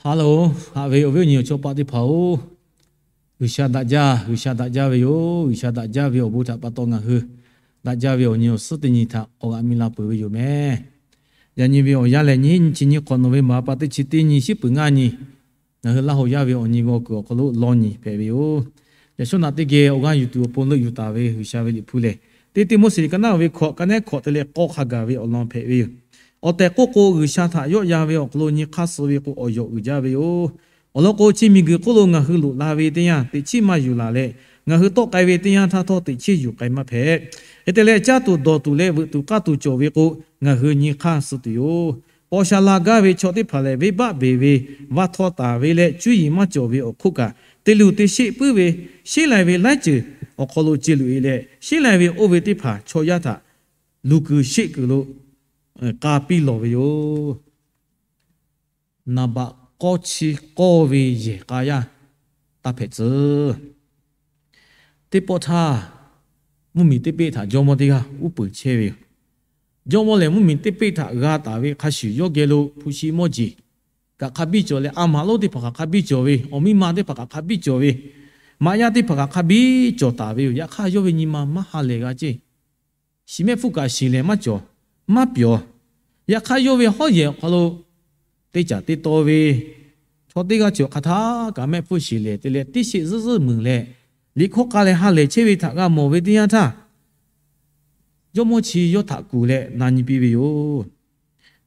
Hello, haꞈ ve awˬ viˉ awˬ nyi awˬ chawˇ paˆ teˇ hpaˍ-oˬ, G'uiˬsha daꞈ jaˇ, G'uiˬsha daꞈ jaˇ ve yoˬ. G'uiˬsha daꞈ jaˇ ve awˬ bon htaꞈ pa taw ngaˬ hui daꞈ jaˇ ve awˬ nyi awˬ suhˉ teˇ nyi htaꞈ k'awꞈ g'aꞈ mi la peuˬ ve yoˬ mehˍ. Yaꞈ nyi ve awˬ yanˇ lehˬ, nyiˇ chi nyiˇ hk'awꞈ nawˬ ve maˍ pa teˇ chi teˇ nyi shiˉ peuˬ ngaˇ nyi, ngaˬ hui Laˇ hoꞈ yaˇ ve awˬ nyi g'aw kuiˬ awˬ hk'aw lo law nyi hpehꞈ ve yoˬ. Yaꞈ shawˉ naꞈ teˇ geh awˬ g'aˇ yuˬ tuˬ awˬ pon leuˆ yuˬ taˍ ve G'uiˬsha ve Liꞈ hpu lehˬ, teˇ Tiˆmoˉseˍ ka naˉ ve hkawꞈ, ka nehˉ hkawꞈ te leh k'awˇ hk'a gaˬ ve awˬ lawn hpehꞈ ve yoˬ. Awˬ tehˬ k'oˆ k'o, G'uiˬsha htaꞈ yawˆ yan ve awˬ hk'aw lo nyi hk'aˇ suh ve k'o, awˬ yawˬ uiˍ jaˇ ve yoˬ. Awˬ lawn k'o, chi miˬguiˬ hk'oˆ lo ngaˬ hui loꞈ la ve teˇ yanˇ teꞈ chiˉ maˇ yuˬ laˬ leh, ngaˬ hui tawˆ k'ai ve teˇ yanˇ htaˇ htawˇ teꞈ chiˉ yuˬ k'ai maˇ hpehꞈ. Hk'e te leh, caˇ tuˬ dawˬ tuˬ leh veuꞈ tuˬ k'aˇ tuˬ cawˬ ve k'o, ngaˬ hui nyi hk'aˇ suh tuˬ yoˬ. Paw sha la gaˇ ve chaw teˇ hpaˍ lehˬ, venˇbaˆ beˬ ve, vaˇ htawˇ taˍ ve leh cuˇ yiˍ maˇ cawˬ ve awˬ hk'oˆ kaꞈ, te luˬ te sheˆ puiˉ ve, sheˉ lai ve laiˉ ceuˬ awˬ hk'aw lo ce luꞈ e leh, sheˉ lai ve oˇ ve teˇ hpaˍ chaw yaˇ htaꞈ luˬ kuiˬ sheˆ kuiˬ lo k'a piˇ lawˬ ve yoˬ. Naˍ baꞈ k'awˇ chi k'awˇ ve yehˬ k'a yaˇ taˇ hpehꞈ tcuh. Teˇ pawˆ htaˇ, mvuhˇmiˬ teˇ peˆ htaꞈ jawˇmawˇ teˇ g'aˇ uˉ peunˍ chehˇ ve yoˬ. Jawˇmawˇ lehˬ, mvuhˇmiˬ teˇ peˆ htaꞈ g'a taˍ ve hk'a shuˍ, yawˇ geh lo hpu shi mawˇ jeˬ kaꞈ hk'a biˇ cawˬ leh, a maꞈ lonˉ teˇ hpaˍ kaꞈ hk'a biˇ cawˬ ve, awˬ miˇ ma teˇ hpaˍ kaꞈ hk'a biˇ cawˬ ve, maꞈ yaˇ teˇ hpaˍ kaꞈ hk'a biˇ cawˬ taˍ ve yoˬ. Yaꞈ hk'aˇ, yawˇ ve nyi ma maˇ ha lehˬ g'a ceˇ. Shiˍ mehˆ hpfuhˇ kaꞈ shiˍ lehˬ maˇ cawˬ, maˇ pyawˬ. Yaꞈ hk'aˇ, yawˇ ve hawˉ yehˬ awˬ hk'aw lo teˇ caˬ teˇ taw ve chaw teˇ g'aˇ chi awˬ hk'aˬ htaˇ kaꞈ mehˆ hpfuhˇ shiˍ lehˬ te leh, teˇ sheˆ zuhˉ zuhˉ meuˍ leh, liꞈ hkawˇ k'a leh ha lehˬ chehˇ ve htaꞈ g'a mawˬ ve teˇ yanˇ htaˇ, jawˇmawˇ chi yawˇ htaꞈ kuˬ leh na nyi piˇ ve yoˬ.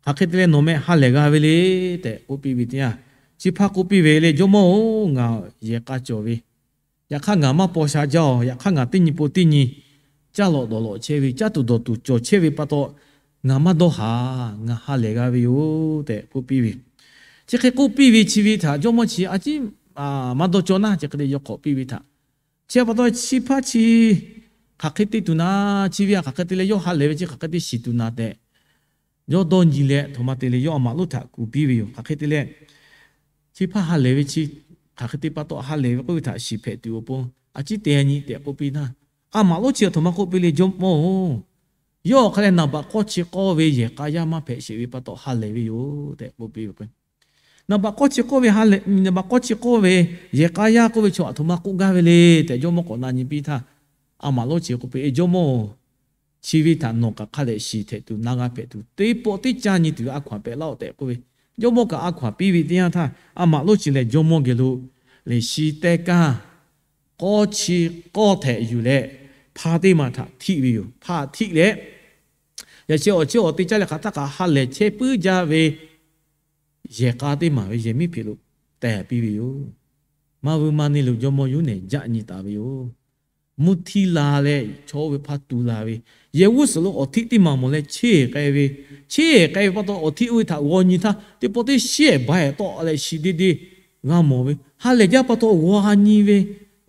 Hk'aˬ hk'e te leh nawˬ meh ha lehˬ g'a ve le tehꞈ k'oˆ piˇ ve teˇ yanˇ, chi hpaˇ k'oˆ piˇ ve le, Jawˇmawˇ-oˬ, ngaˬ yehˬ k'a cawˬ ve, yaꞈ hk'aˇ ngaˬ maˇ paw sha jaˇ-oˬ. Yaꞈ hk'aˇ, ngaˬ teˇ nyi po teˇ nyi caˇ lawꞈ dawˬ lawꞈ chehˇ ve, caˇ tuˬ dawˬ tuˬ cawˬ chehˇ ve pa taw, ngaˬ maˇ dawˇ haˍ. Ngaˬ ha lehˬ g'a ve yoˬ tehꞈ k'oˆ piˇ ve. Chi hk'e k'oˆ piˇ ve chi ve htaꞈ jawˇmawˇ chi a ciˉ maˇ dawˇ cawˇ naˇ, chi hk'e te yaw hk'awꞈ piˇ ve htaꞈ, chi pa taw chi hpaˇ chi hk'aˬ hk'e te tuˬ na, chi ve htaꞈ hk'aˬ hk'e te leh yawˇ ha lehˬ ve chi hk'aˬ hk'e te shiˍ tuˬ na tehꞈ, yawˇ dawˇ nyi leh, aˬ htoꞈ ma te leh yawˇ a maꞈ lonˉ htaꞈ kuˬ piˇ ve yoˬ. Hk'aˬ hk'e te leh, chi hpaˇ ha lehˬ ve chi hk'aˬ hk'e te pa taw ha lehˬ ve k'oˆ ve htaꞈ shiˍ hpehꞈ tuˬ awˬ pon, a ciˉ te nyi tehꞈ k'oˆ piˇ naˇ, a maꞈ lonˉ chi aˬ htoꞈ ma k'oˆ piˇ le, Jawˇmawˇ-oˬ, yawˇ awˬ hk'aˇ lehˬ naˍ baꞈ k'awˇ chi k'awˇ ve yehˬ k'a yaˇ maˇ hpehꞈ sheˍ ve pa taw ha lehˬ ve yoˬ tehꞈ k'oˆ piˇ ve k'o, naˍ baꞈ k'awˇ chi k'awˇ ve ha lehˬ, naˍ baꞈ k'awˇ chi k'awˇ ve yehˬ k'a yaˇ k'oˆ ve chaw aˬ htoꞈ ma k'oˆ gaˇ ve le tehꞈ jawˇmawˇ k'awꞈ na nyi piˇ htaˇ, a maꞈ lonˉ chi k'oˆ piˇ, Jawˇmawˇ-oˬ, chi ve htaꞈ nawˬ kaꞈ hk'a dehꞈ shiˍ hpehꞈ tuˬ na g'a hpehꞈ tuˬ, teˇ pawˆ teˇ caˇ nyi tuˬ ve a hkaw-anˬ pehꞈ laˇ-oˆ tehꞈ k'oˆ ve, jawˇmawˇ kaꞈ a hkaw-anˬ piˇ ve teˇ yanˇ htaˇ, a maꞈ lonˉ chi lehˬ jawˇmawˇ geh lo lehˬ shi teˇ kaˇ k'awˇ chi k'awˇ htehꞈ yuˬ leh, hpa teˇ maˬ htaꞈ htiˆ ve yoˬ. Hpa htiˆ leh, yaꞈ sheh awˬ chehˇ awˬ te caˇ leh hk'aˬ htaˇ kaꞈ ha lehˬ chehˇ puiˉ jaˇ ve yehˬ k'a teˇ maˬ ve yehˬ miˉ hpeꞈ lo teh piˇ ve yoˬ. Maˇ vuiˇ maˇ neˇ lo jawˇmawˇ yuˬ nehˬ jaˆ nyi taˍ ve yoˬ. Mvuhˇ htiˇ la leh chaw oˇ ve hpaˇ tu la ve, yehˬ g'uˇ suhˍ lo awˬ htiˆ teˇ maˬ mawˬ leh cheˇ k'ai ve, cheˇ k'ai ve pa taw awˬ htiˆ oˇ ve htaꞈ g'aw nyi htaˇ, teˇ pawˆ teˇ shiˉ ehˍ ba ehˍ tawˆ leh shi deˇ deˇ g'a mawˬ ve, ha lehˬ jaˇ pa taw g'aw nyi ve,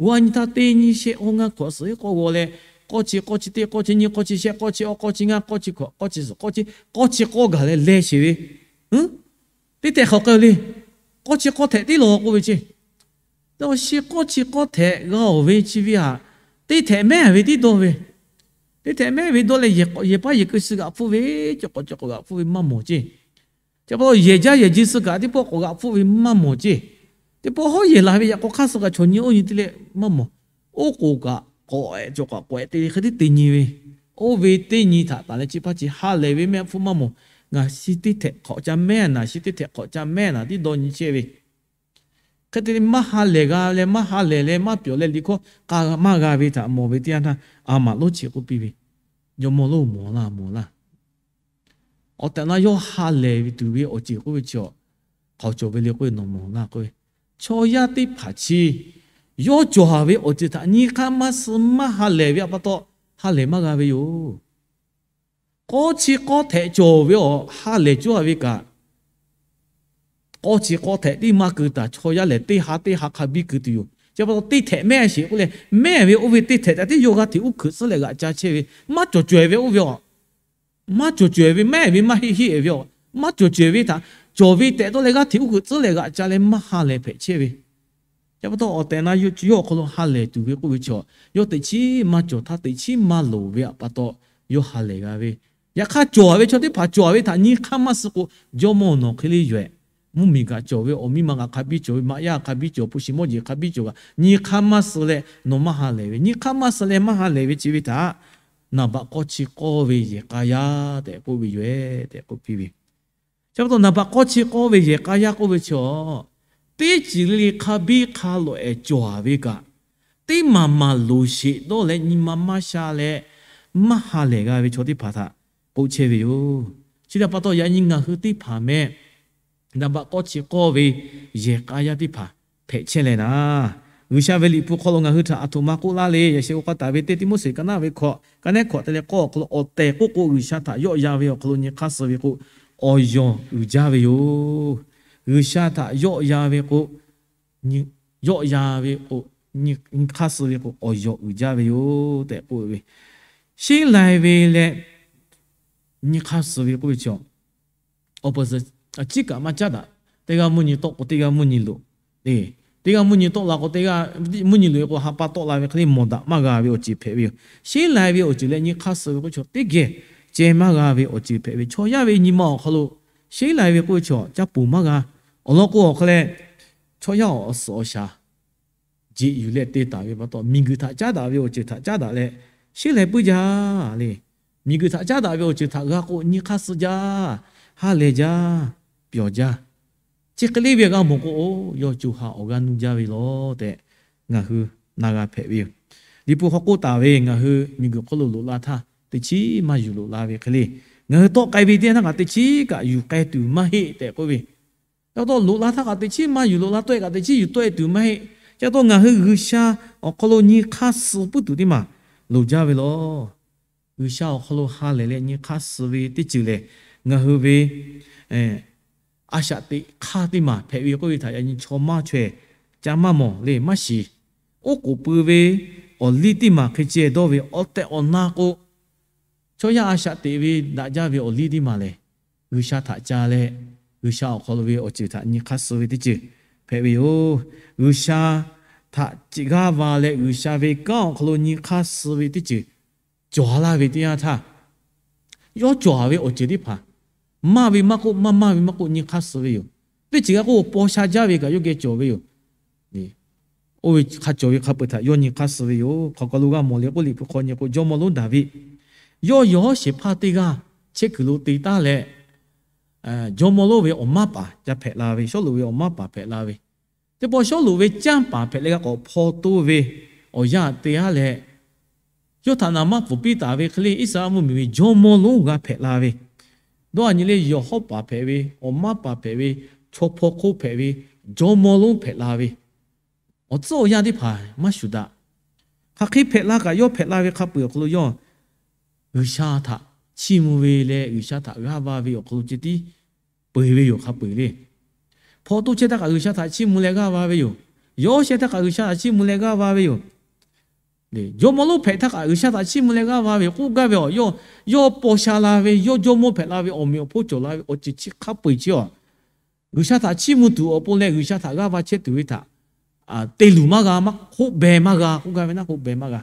g'aw nyi htaˇ teˇ nyi shehˆ k'awˇ ngaˇ hkawꞈ suhˍ k'awˇ g'aw leh, k'awˇ chi k'awˇ chi teˇ, k'awˇ chi nyiˇ, k'awˇ chi shehˆ, k'awˇ chi awˇ, k'awˇ chi ngaˇ, k'awˇ chi hkawꞈ, k'awˇ chi suhˍ, k'awˇ chi k'awˇ chi k'awˇ g'aˬ leh leh sheˍ ve, teˇ tehꞈ hk'awꞈ k'ai le, k'awˇ chi k'awˇ htehꞈ tiˉ law k'oˆ ve ceˇ. Te awˬ shi k'awˇ chi k'awˇ htehꞈ g'a-oˬ ve chi ve htaꞈ, teˇ htehꞈ mehˉ ve tiˉ dawˇ ve, teˇ htehꞈ mehˉ ve dawˇ leh, yehˬ paˇ yehˬ keu suh g'aꞈ hpfuhˇ ve, cawˬ k'awꞈ cawˬ k'awꞈ g'aꞈ hpfuhˇ ve maˇ mawˬ ceˇ. Chi pa taw yehˬ jaˇ yehˬ ji suh kaꞈ teˇ pawˆ k'awꞈ g'aꞈ hpfuhˇ ve maˇ mawˬ ceˇ. Teˇ pawˆ hawˉ yehˬ laˬ ve yaꞈ k'aw hk'aˇ suh kaꞈ chaw nyi oˇ nyi te leh maˇ mawˬ. Oˇ k'oˍ kaꞈ k'awꞈ ehˍ cawˬ kaꞈ k'awꞈ ehˍ te leh hk'e teˇ te nyi ve, oˇ ve teˇ nyi htaꞈ taˍ leh chi hpaˇ chi ha lehˬ ve mehˆ hpfuhˇ maˇ mawˬ. Ngaˬ shi teˇ htehꞈ hk'awꞈ ca mehˉ naˍ, shi teˇ htehꞈ hk'awꞈ ca mehˉ naˍ tiˉ dawˇ nyi chehˇ ve, hk'e te leh maˇ ha lehˬ g'a leh maˇ ha lehˬ leh maˇ pyawˬ leh liꞈ hkawˇ k'a maˇ g'a ve htaꞈ mawˬ ve teˇ yanˇ htaˇ, a maꞈ lonˉ chi k'oˆ piˇ ve, Jawˇmawˇ lonˉ, mawˬ laˇ, mawˬ laˇ. Awˬ tehˬ na yawˇ ha lehˬ ve tuˬ ve awˬ ceuˬ k'oˆ ve chi, hk'aoˍ cawˬ ve le k'oˆ ve nawˬ mawˬ laˇ k'oˆ ve, chaw yaˇ teˇ hpaˍ chi yawˇ cawˬ ve awˬ ceuˬ htaꞈ nyi hk'aˇ maˇ suh maˇ ha lehˬ ve pa taw ha lehˬ maˇ g'a ve yoˬ. K'awˇ chi k'awˇ htehꞈ cawˬ ve awˬ ha lehˬ cawˬ ve kaꞈ, k'awˇ chi k'awˇ htehꞈ tiˉ maˇ keu taˍ. Chaw yaˇ lehˬ teˇ ha teˇ ha hk'a biˇ keu tuˬ yoˬ. Chi pa taw teˇ htehꞈ mehˉ sheˍ k'oˆ leh, mehˉ ve oˇ ve teˇ htehꞈ taꞈ tiˉ yawˇ g'aˇ hteꞈ uˉ hkuiꞈ tcuhˉ leh g'aꞈ ca chehˇ ve, maˇ cawˬ cawˬ-eˬ ve oˇ ve a, maˇ cawˬ cawˬ-eˬ ve, mehˉ ve maˇ heˆ heˆ-eˬ ve a, maˇ cawˬ cawˬ-eˬ ve htaꞈ cawˬ ve tehꞈ dawˇ leh g'aˇ hteꞈ uˉ hkuiꞈ tcuhˉ leh g'aꞈ ca leh maˇ ha lehˬ hpehꞈ chehˇ ve. Chi pa taw awˬ tehˬ na yawˇ awˬ hk'aw lo ha lehˬ tuˬ ve k'oˆ ve chaw, yawˇ teꞈ chiˉ maˇ cawˬ htaˇ teꞈ chiˉ maˇ loˍ ve pa taw, yawˇ ha lehˬ g'a ve. Yaꞈ hk'aˇ cawˬ ve chaw teˇ hpaˍ cawˬ ve htaꞈ nyi hk'aˇ maˇ suh k'o, Jawˇmawˇ nawˬ hk'e le yoˬ-ehˍ. mvuhˇmiˬ kaꞈ cawˬ ve, awˬ miˇ ma kaꞈ hk'a biˇ cawˬ ve, maꞈ yaˇ hk'a biˇ cawˬ, hpu shi mawˇ jeˬ hk'a biˇ cawˬ kaꞈ, nyi hk'aˇ maˇ suh leh nawˬ maˇ ha lehˬ ve, nyi hk'aˇ maˇ suh leh maˇ ha lehˬ ve chi ve htaꞈ, naˍ baꞈ k'awˇ chi k'awˇ ve yehˬ k'a yaˇ tehꞈ k'oˆ ve yoˬ tehꞈ k'oˆ piˇ ve. Chi pa taw naˍ baꞈ k'awˇ chi k'awˇ ve yehˬ k'a yaˇ k'oˆ ve chi a, teˇ ceuˬ le le hk'a biˇ hk'a lawꞈ ehˍ cawˬ ve kaꞈ, teˇ maˬ maˬ loˍ sheˍ dawˇ leh nyi ma maˇ sha leh maˇ ha lehˬ g'a ve chaw teˇ hpaˍ htaꞈ k'oˆ chehˇ ve yoˬ. Chi htaꞈ pa taw yaꞈ nyi ngaˬ hui teˇ hpaˍ meh naˍ baꞈ k'awˇ chi k'awˇ ve yehˬ k'a yaˇ teˇ hpaˍ hpehꞈ chehˇ leh naˍ, G'uiˬsha ve liꞈ hpu hk'aw lo ngaˬ hui htaꞈ aˬ htoꞈ ma k'oˆ laˇ le. Yaꞈ sheh k'o k'a taˍ ve teˇ Tiˆmoˉseˍ ka naˆ ve hkawꞈ, ka naˆ hkawꞈ te leh k'awˇ awˬ hk'aw lo awˬ tehˬ k'oˆ k'o, G'uiˬsha htaꞈ yawˆ yan ve awˬ hk'aw lo nyi hk'aˇ suh ve k'o, awˬ yawˬ uiˍ jaˇ ve yoˬ. G'uiˬsha htaꞈ yawˆ yan ve k'o, yawˆ yan ve k'o, nyi hk'aˇ suh ve k'o, awˬ yawˬ uiˍ jaˇ ve yoˬ tehꞈ k'oˆ ve. Sheˉ lai ve leh nyi hk'aˇ suh ve k'oˆ ve chi awˬ pon, a ciˉ kaꞈ maˇ caˉ daꞈ. Teˇ g'aˇ mvuhˇ nyi tawˆ k'o teˇ g'aˇ mvuhˇ nyi loꞈ, teˇ g'aˇ mvuhˇ nyi tawˆ la k'o teˇ g'aˇ, mvuhˇ nyi loꞈ e k'o ha pa tawˆ la ve hk'e le mawˬ daꞈ maˇ g'a ve awˬ ceuˬ hpehꞈ ve yoˬ. Sheˉ lai ve awˬ ceuˬ leh nyi hk'aˇ suh ve k'oˆ ve chi teˇ geh ceh maˇ g'a ve awˬ ceuˬ hpehꞈ ve. Chaw yaˇ ve nyi ma awˬ hk'aw lo sheˉ lai ve k'oˆ ve chi caˇ poˬ maˇ g'a. Awˬ lawn k'o awˬ hk'aw leh chaw yaˇ awˬ suhˍ awˬ shaˍ jeꞈ yuˬ leh te taˍ ve pa taw, miˬguiˬ htaꞈ caˉ daꞈ ve awˬ ceuˬ htaꞈ caˉ daꞈ leh sheˉ lai puiˉ jaˇ le. Miˬguiˬ htaꞈ caˉ daꞈ ve awˬ ceuˬ htaꞈ g'a k'o nyi hk'aˇ suh jaˇ, ha lehˬ jaˇ, pyawˬ jaˇ. Chi hk'e le ve g'a mawˬ k'o, o, yawˇ co ha awˬ g'aˇ nuˇ jaˇ ve lawˬ tehꞈ ngaˬ hui na g'a hpehꞈ ve yoˬ. Liꞈ hpu hk'aw k'oˆ taˍ ve, ngaˬ hui miˬguiˬ hk'oˆ lo loꞈ la htaˇ teˇ chiˉ maˇ yuˬ loꞈ la ve hk'e le, ngaˬ hui tawˆ k'ai ve teˇ yanˇ htaˇ kaꞈ teˇ chiˉ kaꞈ yuˬ k'ai tuˬ maˇ heˆ tehꞈ k'oˆ ve. Ca taw loꞈ la htaˇ kaꞈ teˇ chiˉ maˇ yuˬ loꞈ la, tawˆ e kaꞈ teˇ chiˉ yuˬ tawˆ e tuˬ maˇ heˆ. Ca taw ngaˬ hui G'uiˬsha awˬ hk'aw lo nyi hk'aˇ suh puiˉ tuˬ teˇ maˬ loˍ jaˇ ve lawˬ. G'uiˬsha awˬ hk'aw lo ha lehˬ leh nyi hk'aˇ suh ve teˇ ceuˬ lehˬ, ngaˬ hui ve a shaꞈ teꞈ hk'aˇ teˇ maˬ hpehꞈ ve k'oˆ ve htaꞈ yaꞈ nyi chaw maˇ chaweh, ca maˇ mawˬ le maˇ shiˍ. Oˉ k'oˍ pui ve awˬ liˇ teˇ maˬ hk'e ceh dawˇ ve awˬ tehˬ awˬ na k'o, chaw yaˇ a shaꞈ teꞈ ve daꞈ jaˇ ve awˬ liˇ teˇ maˬ lehˬ, G'uiˬsha htaꞈ ca leh G'uiˬsha awˬ hk'aw lo ve awˬ ceuˬ htaꞈ nyi hk'aˇ suh ve teˇ ceuˬ hpehꞈ ve yoˬ. G'uiˬsha htaꞈ g'aˇ va leh G'uiˬsha ve kanˉ awˬ hk'aw lo nyi hk'aˇ suh ve teˇ ceuˬ cawˬ laˇ ve teˇ yanˇ htaˇ, yawˇ cawˬ ve awˬ ceuˬ teˇ hpaˍ maˇ ve maˇ k'oˆ, maˇ maˇ ve maˇ k'oˆ, nyi hk'aˇ suh ve yoˬ. Teˇ ceuˬ g'a k'o paw sha jaˇ ve kaꞈ yawˇ geh cawˬ ve yoˬ. Oˇ ve hk'a cawˬ ve hk'a peu-eˬ htaꞈ yawˇ nyi hk'aˇ suh ve yoˬ. Hk'aˬ kaˬ lo g'a mawˬ le k'oˆ, Liꞈ hpu hk'aw nyi k'o, jawˇmawˇ lonˉ Daˍviˆ yawˇ yawˬ shehˍ hpaˇ teˇ g'aˇ chehˇ kuiˬ lo te taˉ leh, jawˇmawˇ lonˉ ve awˬ maˇ paˍ ca hpehꞈ la ve, Sawˉluꞈ ve awˬ maˇ paˍ hpehꞈ la ve. Teˇ pawˆ Sawˉluꞈ ve canˇ paˍ hpehꞈ leh g'a k'awꞈ hpaw toˇ ve awˬ yanˇ te aˉ leh, yawˇ htaꞈ naˍ maˇ pfuhˍ piˇ taˍ ve hk'e le, Iˉsaˍreˍlaˆ mvuhˇmiˬ ve jawˇmawˇ lonˉ g'a hpehꞈ la ve, dawˇ a nyi le yawˬ hawˉ paˍ hpehꞈ ve, awˬ maˇ paˍ hpehꞈ ve, chaw hpaw hk'oˆ hpehꞈ ve, jawˇmawˇ lonˉ hpehꞈ la ve, awˬ tcuhˉ awˬ yanˇ teˇ hpaˍ maˇ shuˍ daꞈ. Hk'aˬ hk'e hpehꞈ la kaꞈ, yawˇ hpehꞈ la ve hk'a peu-eˬ awˬ hk'aw lo yawˇ G'uiˬsha htaꞈ chiˇ mvuh ve leh G'uiˬsha htaꞈ g'aˇ va ve awˬ hk'aw lo ceh tiˉ peu-eˬ ve yoˬ. Hk'a peu-eˬ le, hpaw toˇ chehˇ htaˇ kaꞈ G'uiˬsha htaꞈ chiˇ mvuh leh g'aˇ va ve yoˬ. Yawˇ shehˇ htaˇ kaꞈ G'uiˬsha htaꞈ chiˇ mvuh leh g'aˇ va ve yoˬ. Jawˇmawˇ lonˉ hpehꞈ htaˇ kaꞈ G'uiˬsha htaꞈ chiˇ mvuh leh g'aˇ va ve yoˬ. K'oˆ gaˇ ve a, yawˇ paw sha la ve, yawˇ jawˇmawˇ hpehꞈ la ve, awˬ meꞈ awˬ hponˇ cawˬ la ve awˬ ceuˬ chi hk'a peu-eˬ chi a, G'uiˬsha htaꞈ chiˇ mvuh tuˬ awˬ pon leh G'uiˬsha htaꞈ g'aˇ va chehˇ tuˬ ve htaꞈ te luˬ maˇ g'a, maˇ k'oˆ beh maˇ g'a, k'oˆ gaˇ ve naˉ k'oˆ beh maˇ g'a.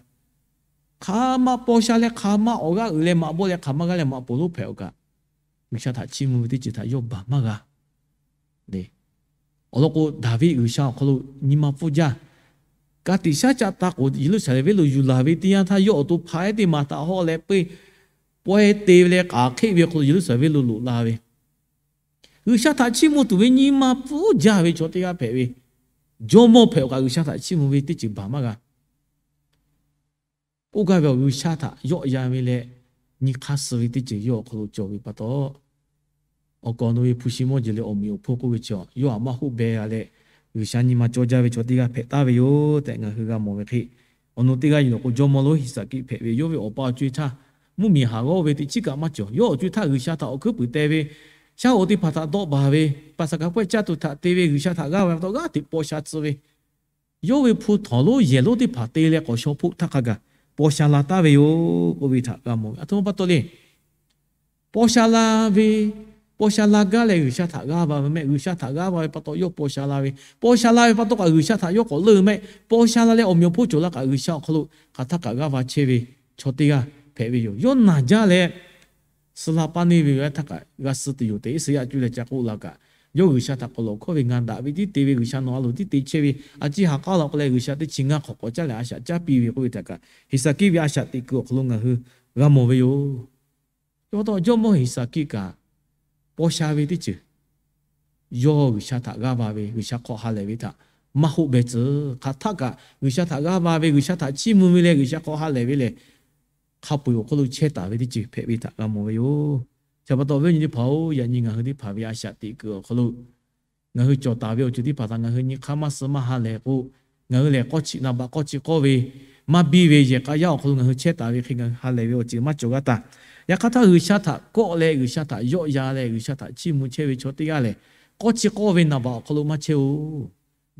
Hk'aˬ ma paw sha leh hk'aˬ ma awˬ g'aˇ uiˍ leh maꞈ bawˆ leh hk'aˬ ma g'aˇ leh maꞈ poˍ lonˉ hpehꞈ-aˬ kaꞈ, G'uiˬsha htaꞈ chiˇ mvuh ve teˇ ceuˬ htaꞈ yawˇ baˬ maˇ g'a. Awˬ lawn k'o, Daˍviˆ G'uiˬsha awˬ hk'aw lo nyi ma pfuhˇ jaˇ. Ka tiꞈ shaˉ caˆ ta k'o, Yeˍruˆsaˍlehnˍ venˇ lo yuˬ laˬ ve teˇ yanˇ htaˇ, yawˇ awˬ to hpaˍ ehˉ teˇ maˬ htaꞈ hawˆ leh peuˇ pawehˇ te ve leh k'aˍ hk'eˆ ve awˬ hk'aw lo Yeˍruˆsaˍlehnˍ venˇ lo loꞈ la ve, G'uiˬsha htaꞈ chiˇ mvuh tuˬ ve nyi ma pfuhˇ jaˇ ve chaw teˇ g'aˇ hpehꞈ ve, jawˇmawˇ hpehꞈ-aˬ kaꞈ G'uiˬsha htaꞈ chiˇ mvuh ve teˇ ceuˬ baˬ maˇ g'a. K'oˆ gaˇ ve a, G'uiˬsha htaꞈ yawˆ yan ve leh nyi hk'aˇ suh ve teˇ ceuˬ yawˇ awˬ hk'aw lo cawˬ ve pa taw, awˬ kaˍ awˬ nu ve hpu shi mawˇ jeˬ leh awˬ meꞈ awˬ hponˇ k'oˆ ve chi a, yawˇ htaꞈ maˇ hoˆ beh g'a leh, G'uiˬsha nyi ma cawˇ jaˇ ve chaw teˇ g'aˇ hpehꞈ taˍ ve yoˬ tehꞈ ngaˬ hui g'a mawˬ ve hk'e, awˬ nu teˇ g'aˇ yuˬ lawˬ k'o, jawˇmawˇ lonˉ Hiˍsaˍkiˆ hpehꞈ ve, yawˇ ve awˬ pa awˬ co-e htaˇ mvuhˇmiˬ haˍ g'awˇ ve teˇ chiˉ kaꞈ maˇ cawˬ. Yawˇ awˬ co-e htaˇ G'uiˬsha htaꞈ awˬ hkuiˉ puiˍ teh ve, shaˉ hoꞈ teˇ hpaˍ htaꞈ dawˆ baˬ ve, paˍsaˍhkaˍ hpawehˇ caˇ tuˬ htaꞈ te ve, G'uiˬsha htaꞈ g'aˇ va ve pa taw g'aˇ hteꞈ paw sha tcuh ve, yawˇ ve hpu htawnˍ lonˉ yehˬ lonˉ teˇ hpaˍ te leh k'awꞈ shaw hpoˆ htaˇ hk'a gaˬ paw sha la taˍ ve yoˬ k'oˆ ve htaꞈ g'a mawˬ ve. Aˬ htoꞈ ma pa taw le, paw sha la ve, paw sha la gaˇ leh G'uiˬsha htaꞈ g'aˇ va ve mehˆ. G'uiˬsha htaꞈ g'aˇ va ve pa taw yawˇ paw sha la ve, paw sha la ve pa taw kaꞈ G'uiˬsha htaꞈ yawˇ k'awꞈ leuˆ mehˆ. Paw sha la leh awˬ meꞈ awˬ hponˇ cawˬ la kaꞈ G'uiˬsha awˬ hk'aw lo hk'aˬ htaˇ kaꞈ g'aˇ va chehˇ ve chaw teˇ g'aˇ hpehꞈ ve yoˬ. Yawˇ naˬ jaˇ leh, suh la paˇ neˇ ve yoˬ. Yaˇ htaˇ kaꞈ g'a suh tuˬ yoˬ tehꞈ Iˉsaˍyaˆ cuˇ leh ca k'oˆ la kaꞈ, Yawˇ G'uiˬsha htaꞈ k'awꞈ lawˬ hkawˇ ve, ngaˬ daꞈ ve tiˉ te ve, G'uiˬsha nawˬ a loˍ tiˉ te chehˇ ve, a ciˉ ha k'aˉ la k'o leh G'uiˬsha teˇ chi ngaˇ hk'awꞈ k'awꞈ caˉ leh a shaꞈ caˉ piˇ ve k'oˆ ve htaꞈ kaꞈ, Heˍsaˍkiˆ ve a shaꞈ teꞈ kuiˬ awˬ hk'aw lo ngaˬ hui g'a mawˬ ve yoˬ. Chi pa taw Jawˇmawˇ Heˍsaˍkiˆ kaꞈ paw sha ve teˇ ceuˬ, yawˇ G'uiˬsha htaꞈ g'aˇ va ve, G'uiˬsha hk'aw ha lehˬ ve htaꞈ maˇ hoˆ beh tcuh. Hk'aˬ htaˆ kaꞈ G'uiˬsha htaꞈ g'aˇ va ve, G'uiˬsha htaꞈ chiˇ mvuh ve leh G'uiˬsha hk'aw ha lehˬ ve lehˬ, hk'a peu-eˬ awˬ hk'aw lo chehˇ taˍ ve teˇ ceuˬ hpehꞈ ve htaꞈ g'a mawˬ ve yoˬ. Chi pa taw viˉ nyi teˇ hpaˍ-oˬ, yaꞈ nyi ngaˬ hui teˇ hpaˍ ve a shaꞈ teꞈ kuiˬ awˬ hk'aw lo ngaˬ hui cawˬ taˍ ve awˬ ceuˬ teˇ hpaˍ htaꞈ ngaˬ hui nyi hk'aˇ maˇ suh maˇ ha lehˬ k'o, ngaˬ hui lehˬ k'awˇ chi naˍ baꞈ k'awˇ chi k'awˇ ve maˇ biˇ ve yehˬ k'a yaˇ awˬ hk'aw lo ngaˬ hui chehˇ taˍ ve hk'e ngaˬ hui ha lehˬ ve awˬ ceuˬ maˇ cawˬ g'a taˍ. Yaꞈ hk'aˇ htaˇ G'uiˬsha htaꞈ kawˆ leh G'uiˬsha htaꞈ yawˆ yan leh G'uiˬsha htaꞈ chiˇ mvuh chehˇ ve chaw teˇ g'aˇ lehˬ, k'awˇ chi k'awˇ ve naˍ baꞈ awˬ hk'aw lo maˇ chehˇ-oˬ.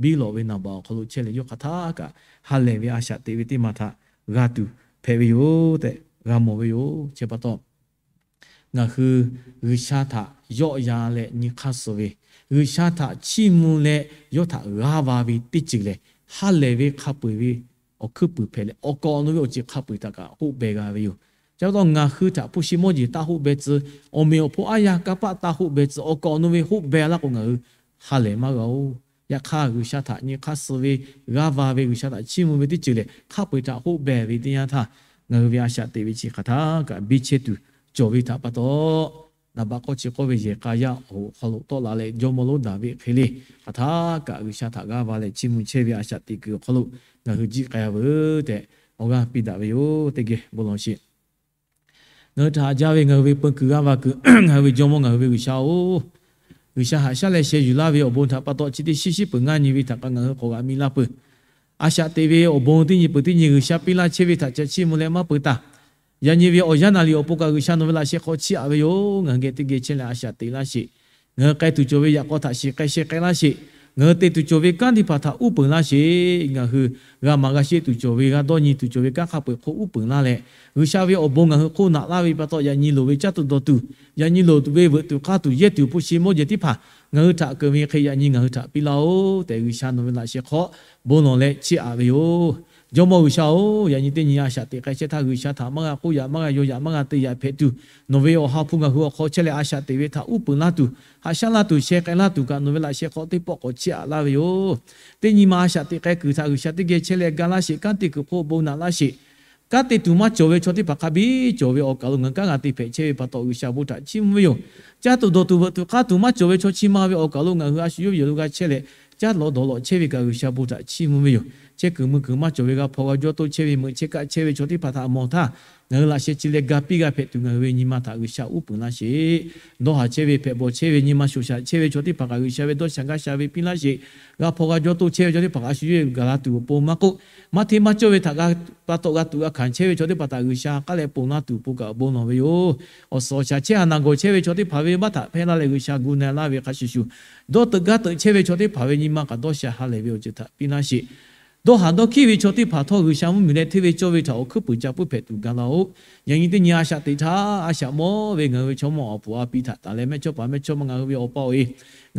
Biˇ lawꞈ ve naˍ baꞈ awˬ hk'aw lo chehˇ leh yawˇ hk'aˬ htaˆ kaꞈ ha lehˬ ve a shaꞈ teꞈ ve teˇ maˬ htaꞈ g'a tuˬ hpehꞈ ve yoˬ tehꞈ g'a mawˬ ve yoˬ. Chi pa taw ngaˬ hui G'uiˬsha htaꞈ yawˆ yan leh nyi hk'aˇ suh ve, G'uiˬsha htaꞈ chiˇ mvuh leh yawˇ htaꞈ g'aˇ va ve teˇ ceuˬ lehˬ, ha lehˬ ve hk'a peu-eˬ ve awˬ hkuiˉ puiˍ hpehꞈ leh awˬ kaˍ awˬ nu ve awˬ ceuˬ hk'a peu-eˬ htaꞈ kaꞈ hoˆ beh g'a ve yoˬ. Chi pa taw ngaˬ hui htaꞈ hpu shi mawˇ jeˬ taˇ hoˆ beh tcuh, awˬ meꞈ awˬ hponˇ aˉ yaˇ kanˇ paˆ taˇ hoˆ beh tcuh, awˬ kaˍ awˬ nu ve hoˆ beh laˇ k'o ngaˬ hui ha lehˬ maˇ g'a-oˬ. Yaꞈ hk'aˇ G'uiˬsha htaꞈ nyi hk'aˇ suh ve, g'aˇ va ve, G'uiˬsha htaꞈ chiˇ mvuh ve teˇ ceuˬ lehˬ, hk'a peu-eˬ htaꞈ hoˆ beh ve teˇ yanˇ htaˇ, ngaˬ hui ve a shaꞈ teꞈ ve chi hk'aˬ htaˆ kaꞈ biˇ chehˇ tuˬ cawˬ ve htaꞈ pa taw, naˍ baꞈ k'awˇ chi k'awˇ ve yehˬ k'a yaˇ awˬ hk'aw lo tawˆ la leh jawˇmawˇ lonˉ Daˍviˆ hk'e le, hk'aˬ htaˆ kaꞈ G'uiˬsha htaꞈ g'aˇ va leh chiˇ mvuh chehˇ ve a shaꞈ teꞈ kuiˬ awˬ hk'aw lo ngaˬ hui jiˆ k'ai-a veuˬ tehꞈ awˬ g'aˇ piˇ daꞈ ve yoˬ. Teˇ geh bon lawˬ sheˍ. Ngaˬ hui htaꞈ haꞈ jaˇ ve ngaˬ hui ve peu kuiˬ g'aˇ va kuiˬ, ngaˬ hui ve Jawˇmawˇ ngaˬ hui ve G'uiˬsha-oˬ, G'uiˬsha haꞈ shaˉ leh sheh yuˬ laˇ ve awˬ bon htaꞈ pa taw chi teˇ shiˉ shiˉ peuˬ ngaˇ nyi ve htaꞈ kaꞈ ngaˬ hui k'awꞈ g'aꞈ mi laˇ peuˬ. A shaꞈ teꞈ ve awˬ bon teˇ nyi peuˬ teˇ nyi G'uiˬsha piˇ laˇ chehˇ ve htaꞈ ca chiˇ mvuh leh maˇ peuˬ taˍ. Yaꞈ nyi ve awˬ yanˇ naˍ liꞈ awˬ pon kaꞈ G'uiˬsha nawˬ ve laꞈ sheh hk'aw chiˇ aꞈ ve yoˬ. Ngaˬ hui geh teˇ geh chehˇ leh a shaꞈ teꞈ laˇ sheˍ. Ngaˬ hui k'ai tuˬ cawˬ ve yaꞈ k'aw htaꞈ shiˍ k'ai sheh k'ai laˇ sheˍ. Ngaˬ hui te tuˬ cawˬ ve kanˉ teˇ hpaˍ htaꞈ uˉ peunˍ laˇ sheˍ. Ngaˬ hui g'a maˍ g'a sheˆ tuˬ cawˬ ve, g'a dawˇ nyi tuˬ cawˬ ve kanˉ hk'a peu-eˬ hk'oˆ uˉ peunˍ laˇ leh, G'uiˬsha ve awˬ bon ngaˬ hui hk'oˆ naꞈ laˇ ve pa taw, yaꞈ nyi loˍ ve caˇ tuˬ dawˬ tuˬ, yaꞈ nyi loˍ ve veuꞈ tuˬ k'aˇ tuˬ yehˇ tuˬ hpu shi mawˇ jeˬ teˇ hpaˍ ngaˬ hui htaꞈ keunˍ ve hk'e yaꞈ nyi ngaˬ hui htaꞈ piˇ laˇ-oˬ tehꞈ G'uiˬsha nawˬ ve laꞈ sheh hk'aw bon lawˬ leh chiˇ aꞈ ve yoˬ. Jawˇmawˇ G'uiˬsha-oˬ, yaꞈ nyi teˇ nyi a shaꞈ teꞈ k'ai chehˇ htaˇ G'uiˬsha htaꞈ maˇ g'a k'oˆ yaꞈ, maˇ g'a yaw yaꞈ, maˇ g'a te yaꞈ hpehꞈ tuˬ, nawˬ ve awˬ ha hpu ngaˬ hui awˬ hk'aw chehˇ leh a shaꞈ teꞈ ve htaꞈ uˉ peunˍ laˇ tuˬ, haꞈ shaˉ laˇ tuˬ, sheh k'ai laˇ tuˬ kaꞈ nawˬ ve laꞈ sheh hk'aw teˇ pawˆ k'awꞈ chiˇ aꞈ laˇ ve yoˬ. Teˇ nyi ma a shaꞈ teꞈ k'ai kuiˬ htaꞈ G'uiˬsha teˇ geh chehˇ leh ga laˇ sheˍ. Kanˉ te kuiˬ hk'oˆ bon naꞈ laˇ sheˍ. Kanˉ te tuˬ maˇ cawˬ ve chaw teˇ hpaˍ hk'a biˇ cawˬ ve awˬ kaˬ lo ngaˬ hui kanˉ g'a te hpehꞈ chehˇ ve pa taw G'uiˬsha bon htaꞈ chiˇ mvuh ve yoˬ. Caˇ tuˬ dawˬ tuˬ veuꞈ tuˬ k'aˇ tuˬ maˇ cawˬ ve chaw chi ma ve awˬ kaˬ lo ngaˬ hui a shu yawˇ ve yehˬ lo g'a chehˇ leh, caˇ lawˬ dawˬ lawˬ chehˇ ve kaꞈ G'uiˬsha bon htaꞈ chiˇ mvuh ve yoˬ. Chehˇ kuiˬ mui kuiˬ maˇ cawˬ ve g'a hpaw g'a jawˇ toˇ chehˇ ve, meuꞈ chehˇ kaˆ chehˇ ve chaw teˇ hpaˍ htaꞈ mawˬ htaˇ, ngaˬ hui laꞈ sheh chi leh ga piˇ g'a hpehꞈ tuˬ ngaˬ hui ve nyi ma htaꞈ G'uiˬsha uˉ peunˍ laˇ sheˍ. Dawˇ haˍ chehˇ ve, hpehꞈ bawˬ chehˇ ve, nyi ma shoˍ shaꞈ chehˇ ve chaw teˇ hpaˍ kaꞈ G'uiˬsha ve dawˇ sha gaˇ sha ve piˇ laˇ sheˍ. G'a hpaw g'a jawˇ toˇ chehˇ ve chaw teˇ hpaˍ kaꞈ a shu yawˇ ve gaˬ la tuˬ awˬ pon maˇ k'oˆ, maˇ hteˇ maˇ cawˇ ve htaꞈ g'a pa taw g'a tuꞈ g'a hkanˍ chehˇ ve chaw teˇ hpaˍ htaꞈ G'uiˬsha k'aˉ leh ponˬ laˇ tuˬ awˬ pon kaꞈ bon lawˬ ve yoˬ. Awˬ suhˍ awˬ shaˍ chehˇ haˍ naˬ gawˬ chehˇ ve chaw teˇ hpaˍ ve maˇ htaꞈ hpehˇ laˇ leh G'uiˬsha gu na laˇ ve hk'a shuˍ shuˍ, dawˇ teuꞈ gaˇ teuꞈ chehˇ ve chaw teˇ hpaˍ ve nyi ma kaꞈ dawˇ sha ha lehˬ ve awˬ ceuˬ htaꞈ piˇ laˇ sheˍ. Dawˇ haˍ dawˇ hkiˉ ve chaw teˇ hpaˍ htawˇ G'uiˬsha mvuhˇmiˬ leh hteˇ ve cawˇ ve htaꞈ awˬ hkuiˉ puiˍ ca puiˉ hpehꞈ tuˬ ga laˇ-oˆ. Yaꞈ nyi teˇ nyi a shaꞈ teꞈ htaˇ, a shaꞈ mawˇ ve ngaˬ hui ve chaw mawˇ awˬ puˍ a pi htaꞈ taˍ leh mehˆ chawˇ paˍ mehˆ chawˇ ma ngaˬ hui ve awˬ pa awˬ e,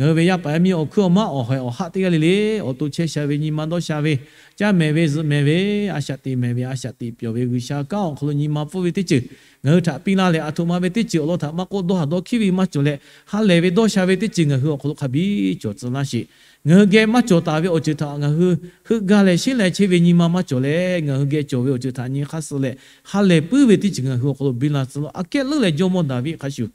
ngaˬ hui ve yaˇ paˍ yaˇ miˇ awˬ hkuiˉ awˬ maˉ awˬ haiˬ awˬ haˆ teˇ g'aˇ le le, awˬ to chehˇ sha ve nyi ma dawˇ sha ve, caˇ mehˍ ve zuhꞈ mehˍ ve, a shaꞈ teꞈ mehˍ ve, a shaꞈ teꞈ pyawˬ ve G'uiˬsha kanˉ awˬ hk'aw lo nyi ma pfuhˇ ve teˇ ceuˬ ngaˬ hui htaꞈ piˇ laˇ leh, aˬ htoꞈ ma ve teˇ ceuˬ awˬ lawn htaꞈ maˇ k'oˆ, dawˇ haˍ dawˇ hkiˉ ve maˇ cawˬ leh, ha lehˬ ve dawˇ sha ve teˇ ceuˬ ngaˬ hui awˬ hk'aw lo hk'a biˇ cawˬ tcuh laˇ sheˍ. Ngaˬ hui geh maˇ cawˬ taˍ ve awˬ ceuˬ htaꞈ ngaˬ hui heuˆ gaˇ leh sheˉ leh chehˇ ve nyi ma maˇ cawˬ leh, ngaˬ hui geh cawˬ ve awˬ ceuˬ htaꞈ nyi hk'aˇ suh leh, ha lehˬ puiˉ ve teˇ ceuˬ ngaˬ hui awˬ hk'aw lo biˇ la tcuh laˇ. Aꞈ kehˉ leuˉ leh Jawˇmawˇ Daˍviˆ hk'a shuˍ,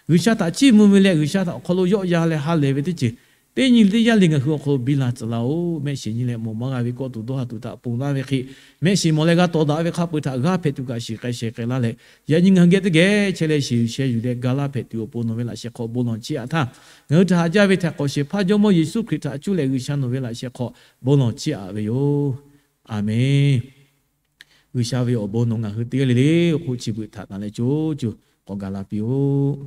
G'uiˬsha htaꞈ chiˇ mvuh ve leh G'uiˬsha htaꞈ awˬ hk'aw lo yawˆ yan leh ha lehˬ ve teˇ ceuˬ teˇ nyi teˇ yanˇ le ngaˬ hui awˬ hk'aw lo biˇ la tcuh laˇ-oˆ. Mehˆ shiˍ nyi leh mawˬ maˇ g'a ve kawˆ tuˬ dawˇ haˍ tuˬ htaꞈ ponˬ laˇ ve hk'e, mehˆ shiˍ mawˬ leh g'a tawˍ daꞈ ve hk'a peu-eˬ htaꞈ g'aˇ hpehꞈ tuˬ kaꞈ shiˍ k'ai sheh k'ai laˇ leh, yaꞈ nyi ngaˬ hui geh teˇ geh chehˇ leh shiˍ yuˬ sheh yuˬ leh ga laˇ hpehꞈ tuˬ awˬ pon nawˬ ve laꞈ sheh hk'aw bon lawˬ chiˇ aꞈ htaˇ, ngaˬ hui htaꞈ haꞈ jaˇ ve htaꞈ k'awꞈ shehˍ hpaˇ Jawˇmawˇ Yeˍsuˆ Hkriꞈ htaꞈ cuˇ leh G'uiˬsha nawˬ ve laꞈ sheh hk'aw bon lawˬ chiˇ aꞈ ve yoˬ. Aˬmenˍ. G'uiˬsha ve awˬ bon nawˬ ngaˬ hui teˇ g'aˇ le le awˬ hk'oˆ chi beuꞈ htaꞈ taˍ leh co co k'awꞈ ga la piˇ-oˆ.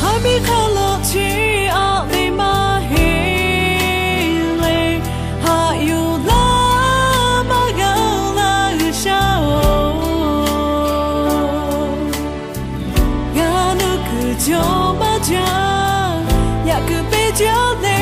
Ha miˬ hk'a laꞈ chi Yaˇ le